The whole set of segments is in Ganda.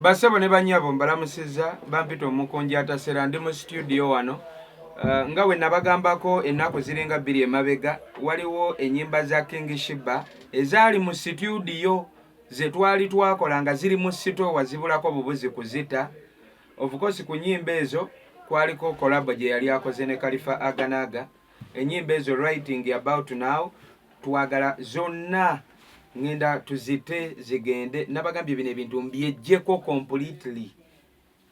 Bassebo ne bannyabo mbalamusizza, bampita Omukunja Atasera, ndi mu situdiyo wano. Nga bwe nabagambako ennaku ziringa bbiri emabega, waliwo ennyimba za King Sheebah ezaali mu situdiyo ze twali twakola nga ziri mu sitoowa zibulako bubuzi kuzita. Of course ku nnyimba ezo kwaliko collabo gye yali akoze ne Khalifa Aganaga. Ennyimba ezo writing about now twagala zonna ngenda tuzite zigende. Nabagambye bino ebintu mbyejjeko completely,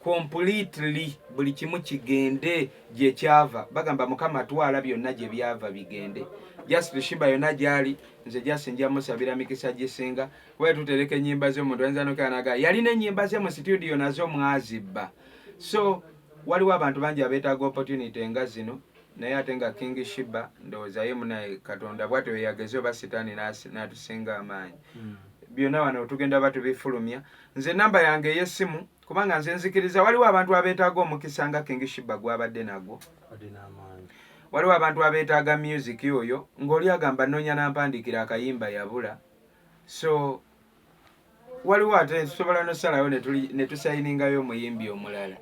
completely, buli kimu kigende gye kyava. Bagamba Mukama twala byonna gye byava bigende. Just Sheebah yonna gyali, nze just nja musabira mikisa gisinga, kuba tutereka ennyimba ze omuntu ayinza nokanaga yalina ennyimba ze mu studio nazo mwazibba. So waliwo abantu bangi abeetaaga opportunity nga zino, naye ate nga King Sheebah ndowooza ye munaye Katonda bw'atyo yageze oba Sitaani n'atusinga amaanyi. Byonna wano tugenda batubifulumya. Nze namba yange ey'essimu, kubanga nze nzikiriza waliwo abantu abeetaaga omukisa nga King Sheebah gw'abadde nagwo. Waliwo abantu abeetaaga music oyo ng'oli agamba nnoonya n'ampandiikira akayimba yabula. So waliwo ate tusobola nosalayo ne tusayiningayo omuyimbi omulala.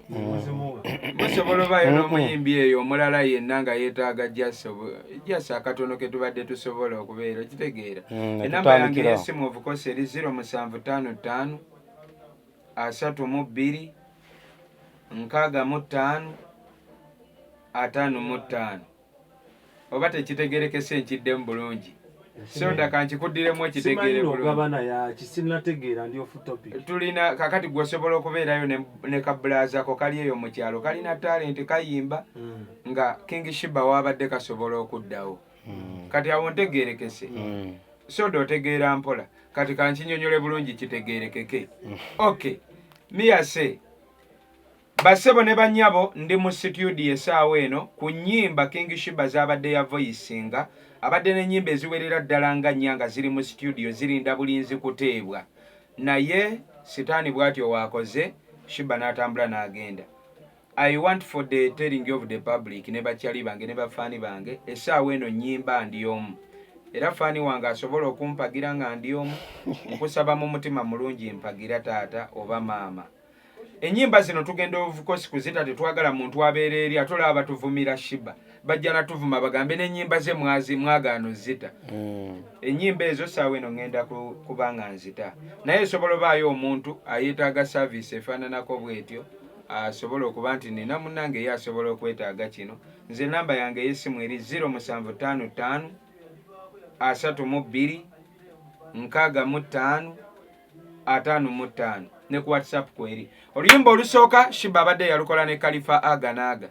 Musobola obaayo n'omuyimbi eyo omulala yenna nga yeetaaga just akatono ke tubadde tusobola okubeera okitegeera. Enamba yange ey'essimu of course eri 0755 32 65 55. Oba tekitegerekese nkiddemu bulungi. Soda kankikuddiremu okitegeere bulungi. Tulina kakati gwe osobola okubeerayo ne kabulaza ko kali eyo mu kyalo kalina talent kayimba nga King Sheebah waabadde kasobola okuddawo. Kati awo ntegeerekese. Soda otegeera mpola. Kati kankinyonyole bulungi kitegeerekeke. Okay. Miyase Bassebo ne bannyabo, ndi mu situdiyo essaawa eno ku nnyimba King Sheebah z'abadde ya voicinga. Abadde n'ennyimba eziwerera ddala nga nnya nga ziri mu situdiyo zirinda bulinzi kuteebwa, naye Sitaani bw'atyo waakoze Sheebah n'atambula n'agenda. I want for the telling of the public ne bakyali bange ne bafaani bange, essaawa eno nnyimba ndi omu, era faani wange asobola okumpagira nga ndi omu. Nkusaba mu mutima mulungi, mpagira taata oba maama. Ennyimba zino tugenda of course kuzita, tetwagala muntu abeera eri ate olaba batuvumira Sheebah, bajja natuvuma bagambe n'ennyimba ze mwazi mwagaano zita. Ennyimba ezo saawa eno ŋŋenda kuba nga nzita, naye esobola obaayo omuntu ayeetaaga service efaananako bw'etyo, asobola okuba nti nina munnange ye asobola okwetaaga kino. Nze namba yange ey'essimu eri 0755 32 65 55, ne ku WhatsApp kweri. Oluyimba olusooka Sheebah abadde yalukola ne Khalifa Aganaga,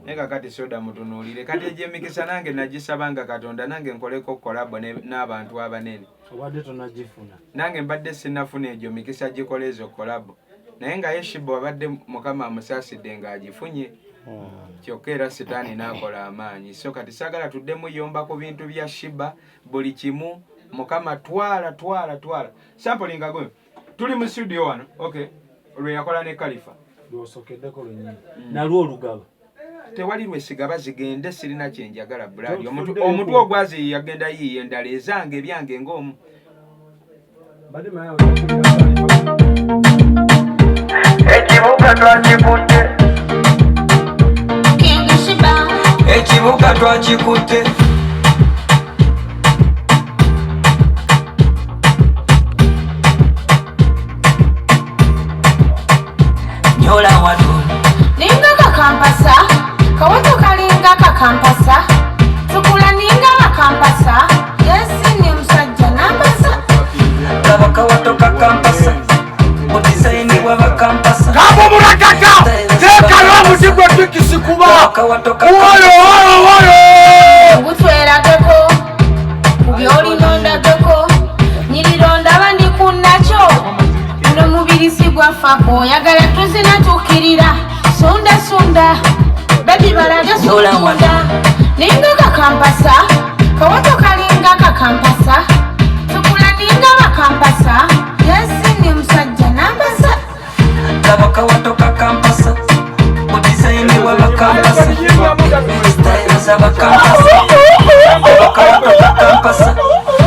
naye kakati Soda mutunuulire kati egyo emikisa nange nagisabanga Katonda nange nkoleko collabo n'abantu abanene. Obadde tonagifuna. Nange mbadde sinnafuna egyo mikisa gikola ezo collabo, naye nga ye Sheebah abadde Mukama amusaasidde ng'agifunye, kyokka era Sitaani n'akola amaanyi. So kati saagala tuddemu yomba ku bintu bya Sheebah, buli kimu Mukama twala twala twala. Sampling gwe tuli mu studio wano, okay, lwe yakola ne Khalifa. Lwosokeddeko lwennyini nalwo olugaba. Tewali lwesigaba, zigende, sirina kyenjagala bulali. Tofuddeyo. Omutwe ogwaziyiye yagenda yiiya endala ezange ebyange ng'omu. Mbadde manyi ojja kubira. Ekibuga twakikutte. King Sheebah. Ekibuga twakikutte. Nyola wano. Ninga kakampasa, kawato kalinga kakampasa, tukula ninga bakampasa, yesi ni musajja nampasa. Laba kawato kakampasa mu dizaini bw'abakampasa. Kabuburakaka teekayo omuti gwe twikisi kuba Kawato. Woyo woyo woyo. Ngutwerageko, ku by'olina ondageko, nyiriro ndaba ndi ku nakyo, guno mubiri si gwaffako, oyagala tuzina tukkirira, sunda sunda, baby balage sunda. Ninga kakampasa, kawato kalinga kakampasa, tukula ninga bakampasa, yesi ni musajja nampasa. Laba kawato kakampasa mu dizaini bw'abakampasa, sitayiro z'abakampasa. Kawato kakampasa,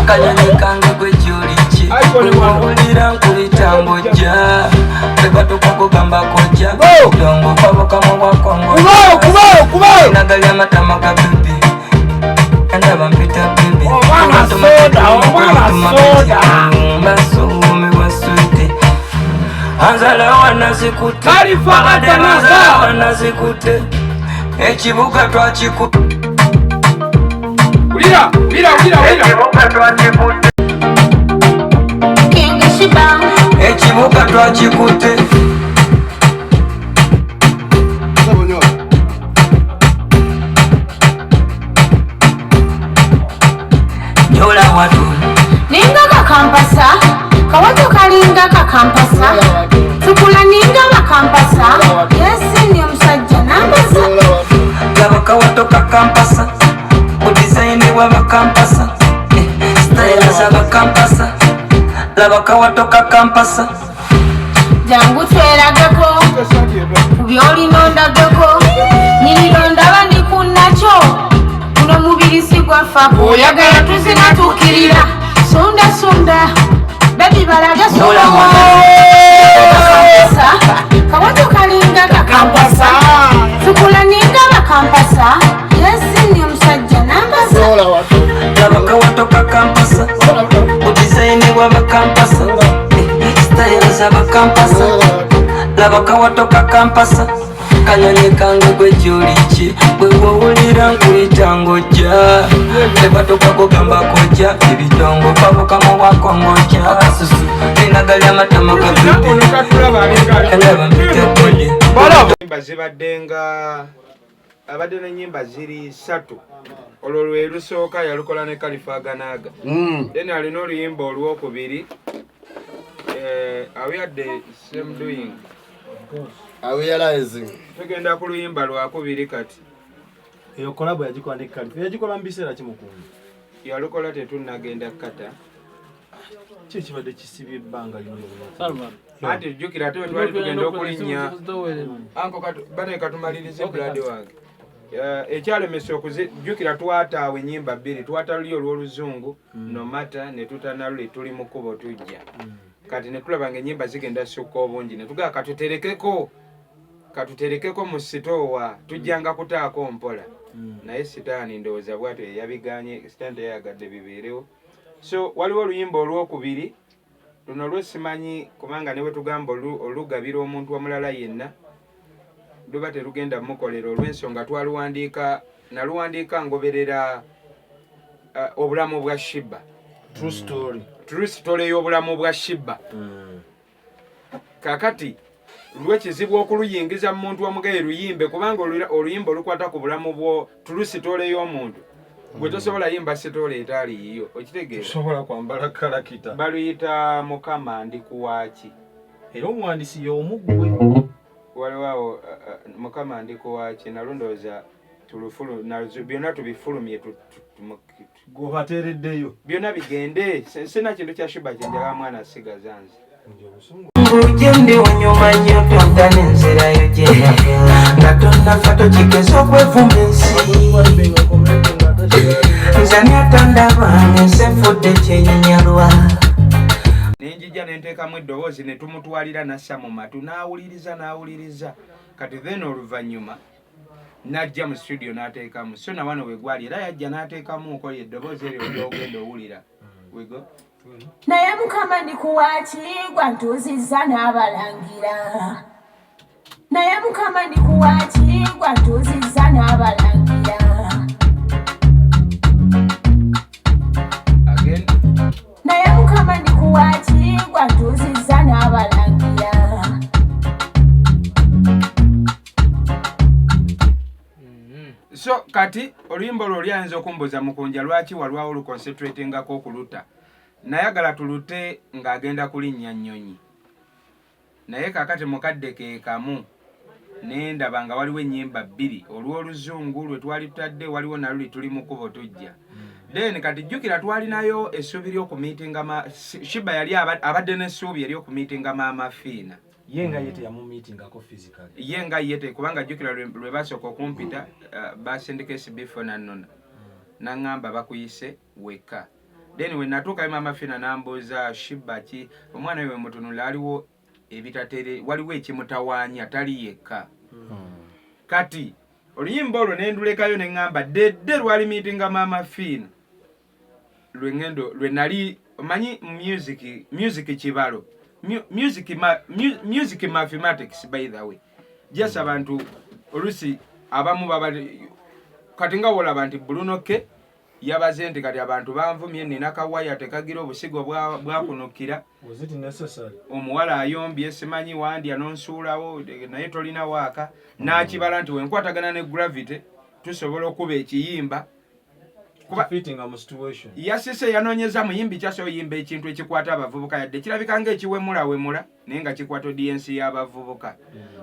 kanyonyi kange gwe gyoliki, owulira nkuyita ng'ojja. kugamba kojja. Kubayo! Dongo kwabukamu bwa Kongo. Kubayo, kubayo, kubayo! Nagali amatama ga bibi. Ndaba mpita bibi. Omwana soda, omwana soda. Masume wa switi. Anzala wanazikute. Kalifa Abadde Atanasa. banzala wanazikute. Ekibuga twakikute. Wulira, wulira, wulira, wulira. Ekibuga twakikute. King Sheebah. Ekibuga twakikute. Nyola watu. Ninga kakampasa, kawato kalinga kakampasa, tukula ninga bakampasa, yesi ni omusajja nambasa. Laba kawatoka kampasa. Budizaini w'abakampasa. Style z'abakampasa. Laba kawatoka kampasa. Jangu twerageko, ku by'olina ondageko, nyiriro ndaba ndi ku nakyo, guno mubiri si gwaffa, oyagala tuzina tukkirira, sunda sunda, bebi balage Nyola sunda. Kawato kalinga kakampasa, tukula ninga bakampasa, yesi ni omusajja nambasa. Laba kawatoka kampasa. Budizaini w'abakampasa. Style z'abakampasa. Laba kawatoka kampasa. Kanyonyi kange gwe gy'oli bwe wowulira nkuyita ng'ojja. Tebatuka kugamba kojja. Ebidongo babukamu bwa Kongo akasusu. Linagali amatama ga bibi. Ono katulaba alinga ali- Ndaba mpita buli. Ennyimba zibadde nga abadde n'ennyimba ziri ssatu. Olwo lwe lusooka yalukola ne Kalifa Aganaaga. Then alina oluyimba olwokubiri are we at the same doing? Are we realizing? Tugenda ku luyimba lwakubiri kati. Eyo collabo yagikola ne Kalifa. Yagikola mu biseera ki mukungu? Yalukola tetunnagenda kata. Ki ekibadde kisibye ebbanga lino lyonna? Anti jjukira ate bwe twali tugenda okulinnya anko bane katumalirize blood wange. Ekyalemesa okujjukira twataawa ennyimba bbiri, twata luli olw'oluzungu no mata ne tuta luli tuli mu kkubo tujja. Kati ne tulaba ng'ennyimba zigenda sukka obungi ne tugamba katuterekeko mu sitoowa tujjanga kutaako mpola. Naye sitaani ndowooza bw'atyo ye yabigaanye, sitaani teyayagadde bibeerewo. So waliwo oluyimba olwokubiri luno lwe simanyi kubanga ne bwe tugamba olugabira omuntu omulala yenna luba terugenda mukolera olw'ensonga twaluwandiika naluwandiika ngoberera obulamu bwa Sheebah. True story. True story y'obulamu bwa Sheebah. Kakati lwekizibu okuluyingiza mu muntu omugaye luyimbe kubanga oluyimba olukwata ku bulamu bwo true story y'omuntu gwe tosobola yimba story etaali yiyo, okitegeera? Tosobola kwambala kalakita. Baluyita Mukama ndikuwaaki. Era omuwandiisi y'omu ggwe. Waliwo awo Mukama ndikuwaaki nalwo ndowooza byonna tubifulumye Gweobateereddeyo. Byonna bigende. Sina kintu kya Sheebah kye njagala mwana asigaza nze. Nguje ndi onyuma nnyo tontana enzirayo gye nga tonnafa tokigeza okwevuma ensi. Nze ani atandaba ensi enfudde kyenyinyalwa. Ne njija ne nteekamu eddoboozi ne tumutwalira n'assa mu matu n'awuliriza n'awuliriza. Kati then oluvannyuma n'ajja mu studio n'ateekamu. So na wano we gwali era yajja n'ateekamu nkola eddoboozi eryo ly'ogenda owulira. We go. Naye Mukama ndikuwaaki gwa ntuuzizza n'abalangira. Naye Mukama ndikuwaaki gwa ntuuzizza n'abalangira. Again. Naye Mukama ndikuwaaki gwa ntuuzizza n'abalangira. So kati oluyimba olwo oli ayinza okumbuuza mukunja lwaki walwawo oluconcentratingako okuluta. Nayagala tulute ng'agenda kulinnya nnyonyi. Naye kaakati mukadde ke kamu ne ndaba nga waliwo ennyimba bbiri olw'oluzungu lwe twali tutadde waliwo naluli tuli mu kkubo tujja. Then kati jjukira twalinayo essuubi ly'okumiitinga Sheebah yali abadde n'essuubi ery'okumiitinga Maama Fiina. Ye nga ye teyamumiitingako physically. Ye nga ye kubanga jjukira lwe basooka okumpita basindika SB4 nannona. N'aŋŋamba bakuyise wekka. Then we natuukayo Maama Fiina n'ambuuza Sheebah ki omwana we mutunula aliwo ebitatere, waliwo ekimutawaanya, tali yekka. Kati oluyimba olwo nendulekayo neŋŋamba dedde lwali miitinga Maama Fiina lwengendo lwe nali omanyi music, music kibalo, music, music mathematics. By the way, just abantu olusi abamu baba kati nga wolaba nti Bruno K yabaze nti kati abantu banvumye, nina kawaya tekagira obusigo bwakunukira. Was it necessary? Omuwala ayombye, simanyi wandya nonsuulawo, naye tolina waaka. N'akibala nti wenkwatagana ne Gravity tusobola okuba ekiyimba. Fitting mu situation. Yasise yanoonyeza muyimbi kyasobola oyimba ekintu ekikwata abavubuka, yadde kirabika ng'ekiwemulawemula, naye nga kikwata audience y'abavubuka,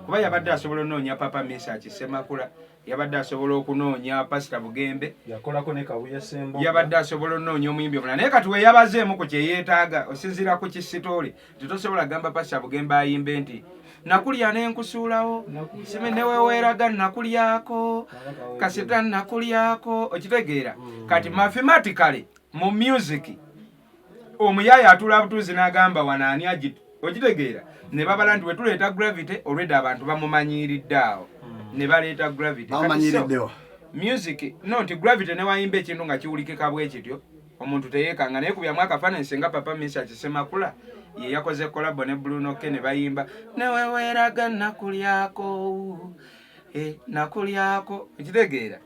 kuba yabadde asobola onoonya Papa Mesach Semakula, yabadde asobola okunoonya Pasita Bugembe. Yakolako ne Kabuye Sembo. Yabadde asobola onoonya omuyimbi omulala, naye kati we yabazeemu ku kyeyeetaaga osinziira ku kisitoole, tetosobola gamba Pasita Bugembe ayimbe nti nakulya nenkusuulawo, sime neweweeraga nakulyako kasita nakulyako, okitegeera? Kati mathematically mu music omuyaaya atula butuuzi n'agamba wano ani agi, okitegeera? Ne babala nti wetuleeta Gravity, olwedde abantu bamumanyiiridde awo, ne baleeta Gravity. Kati so, Bamumanyiriddewa? Music no nti Gravity newayimba ekintu nga kiwulikika bwe kityo, omuntu teyeekanga, naye kubyamu akafaananyi senga Papa Mesach Semakula ye yakoze collabo ne Bruno K ne bayimba neweweeraga nakulyako, nakulyako, okitegeera?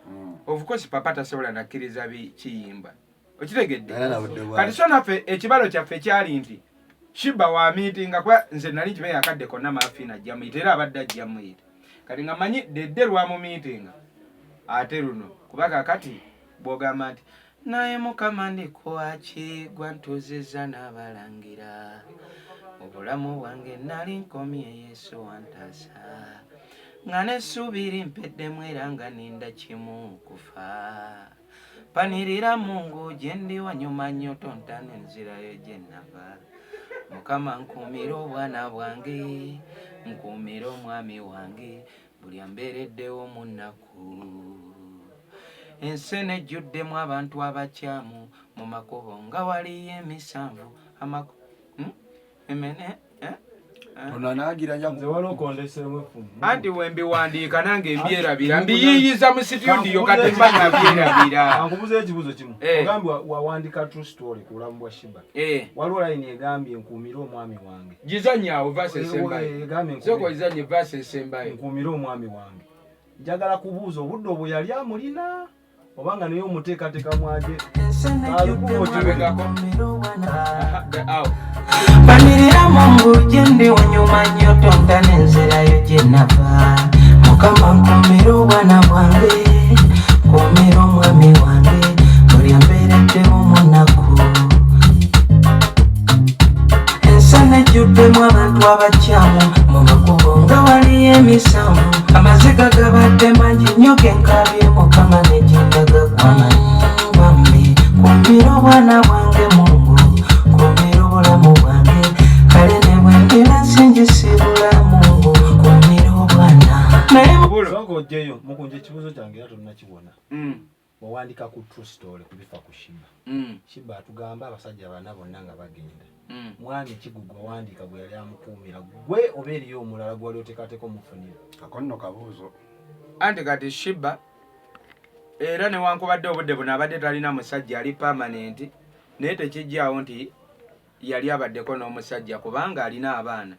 Of course Papa tasobola nakkiriza kiyimba, okitegedde? Era na budde bwayo. Kati so naffe ekibalo kyaffe kyali nti Sheebah wa miitinga, kuba nze nali nkimanyi akadde konna Maafina ajja muyita, era abadde ajja muyita. Kati nga manyi dedde lwamu miitinga ate luno, kuba kakati bw'ogamba nti naye Mukama ndikuwaki gwantuuzizza n'abalangira, mu bulamu bwange nali nkomye, Yesu wantaasa, nga n'essuubi limpeddemu era nga ninda kimu kufa, panirira Mungu gye ndi wanyuma nnyo, tontana enzirayo gye nava. Mukama nkuumira obwana bwange, nkuumira omwami wange, buli ambeereddewo mu nnaku. Ensi eno ejjuddemu abantu abakyamu, mu makubo nga waliyo emisanvu. Emene, eh? Eh? Onanaagira nja. Nze waliwo kondeseemu effumu. Anti wembiwandiika nange mbyerabira, mbiyiiyiza mu situdiyo, kati mba nabyerabira. Ankubuza ekibuuzo kimu. Eh. Ogambye wawandika true story ku bulamu bwa Sheebah. Waliwo layini egambye nkuumire omwami wange. Gizanyaawo verse esembayo. Egambye Sooka ozanye verse esembayo. Nkuumire omwami wange. Njagala kubuuza, obudde obwo yali amulina oba nga naye omuteekateeka mwaje? Mabegako. Aha, awo. Panirira Mungu gyendi wanyuma nnyo, tontana enzirayo gye nava. Mukama nkuumira obwana bwange, nkuumira omwami wange, buli ambeereddewo mu nnaku. Ensi ejjuddemu abantu abakyamu, mu makubo nga waliyo emisanvu. Amaziga gabadde mangi nnyo genkabye, Mukama negendaga gwamanyi. Bambi kuumira obwana bwange Mungu, kuumira obulamu bwange, kale ne bwe ndiba nsingisibula Mungu, kuumira obwana naye. Bulo. Sooka ojjeyo mukunja ekibuuzo kyange era tonnakiwona. Wawandika ku true story ku bifa ku Sheebah. Sheebah atugamba abasajja bana bonna nga bagenda. Mwami Kigugu wawandiika gwe yali amukuumira gwe oba eriyo omulala gwali oteekateeka omufunira? Ako nno kabuuzo. Anti kati Sheebah era newankubadde obudde buno abadde talina musajja ali permanent, naye tekijjaawo nti yali abaddeko n'omusajja, kubanga alina abaana.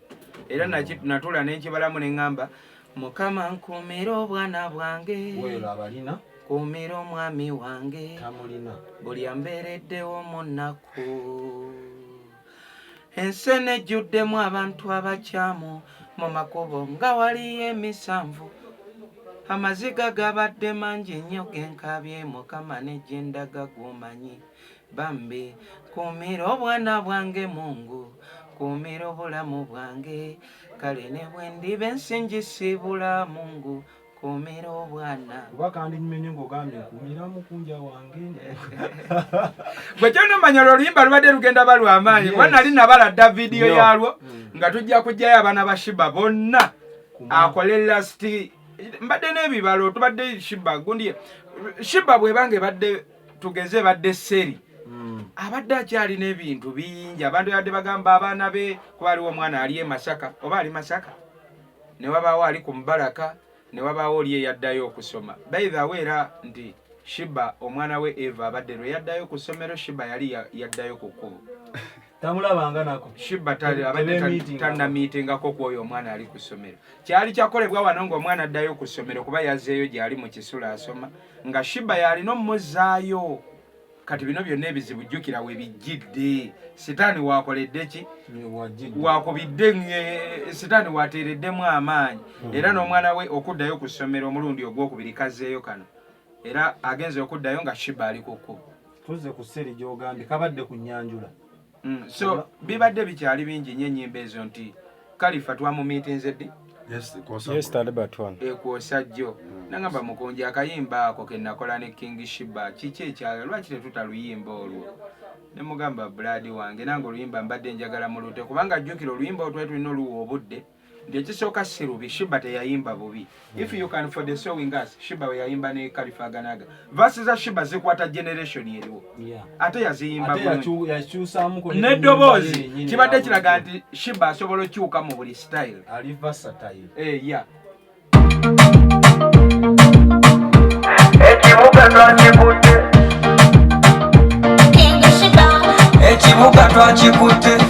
Era natuula nenkibalamu neŋŋamba Mukama nkuumira obwana bwange, Weero abalina. Kuumira omwami wange, Tamulina. Buli ambeereddewo mu nnaku. Ensi eno ejjuddemu abantu abakyamu, mu makubo nga waliyo emisanvu. Amaziga gabadde mangi nnyo genkabye, Mukama negyendaga gwomanyi. Bambi kuumira obwana bwange Mungu, kuumira obulamu bwange, kale ne bwe ndiba ensingisibula Mungu, kuumira obwana. Kuba kandinyumye nnyo ng'ogambye nkuumira mukunja wange. Bwe kyonomanya olwo oluyimba lubadde lugenda ba lwamaanyi, kuba nali nabala dda vidiyo Nnyo. yalwo nga tujja kugjayo abaana ba Sheebah bonna akole last. Mbadde n'ebibalo, tubadde Sheebah gundi Sheebah bwebanga ebadde tugeze ebadde seri. Abadde akyalina ebintu bingi. Abantu yadde bagamba abaana be, kuba aliwo omwana ali e Masaka, oba ali Masaka, ne wabaawo ali ku Mubaraka, ne wabaawo oli eyaddayo okusoma. By the way, era nti Sheebah omwana we Eva abadde lwe yaddayo ku ssomero, Sheebah yali yaddayo ku kkubo. Tamulabanga nako. Sheebah abadde tannamiitingako ku oyo omwana ali ku ssomero. Kyali kyakolebwa wano ng'omwana addayo ku ssomero, kuba yazzeeyo gy'ali mu kisulo asoma, nga Sheebah yalina omuzaayo. Kati bino byonna ebizibu, jjukira we bijjidde, sitaani wakoledde ki, wakubidde, sitaani wateereddemu amaanyi. Era n'omwana we okuddayo ku ssomero omulundi ogwokubiri kazzeeyo kano, era agenze okuddayo nga Sheebah ali ku kkubo. Tuzze ku seri gy'ogambye kabadde ku nyanjula. So bibadde bikyali bingi nnyo ennyimba ezo, nti Kalifa twamumiitinze ddi? Ekwosa jjo nagamba, "Mukunja, akayimba ako ke nakola ne King Sheebah, kiki ekyala? Lwaki tetuta luyimba olwo?" Ne mugamba, "Blood wange, nange oluyimba mbadde njagala mulute, kubanga jjukira oluyimba olwo twali tulina oluwa obudde nti ekisooka si lubi. Sheebah teyayimba bubi. If you can for the sowing us, Sheebah we yayimba ne Kalifa Aganaga, verse za Sheebah zikwata generation eriwo, ate yaziyimba bulungi yakyusaamuko n'eddoboozi. Kibadde kiraga nti Sheebah asobola okyuka mu buli style. Ali versatile. Eh, yeah. Ekibuga twakikutte. King Sheebah. Ekibuga twakikutte.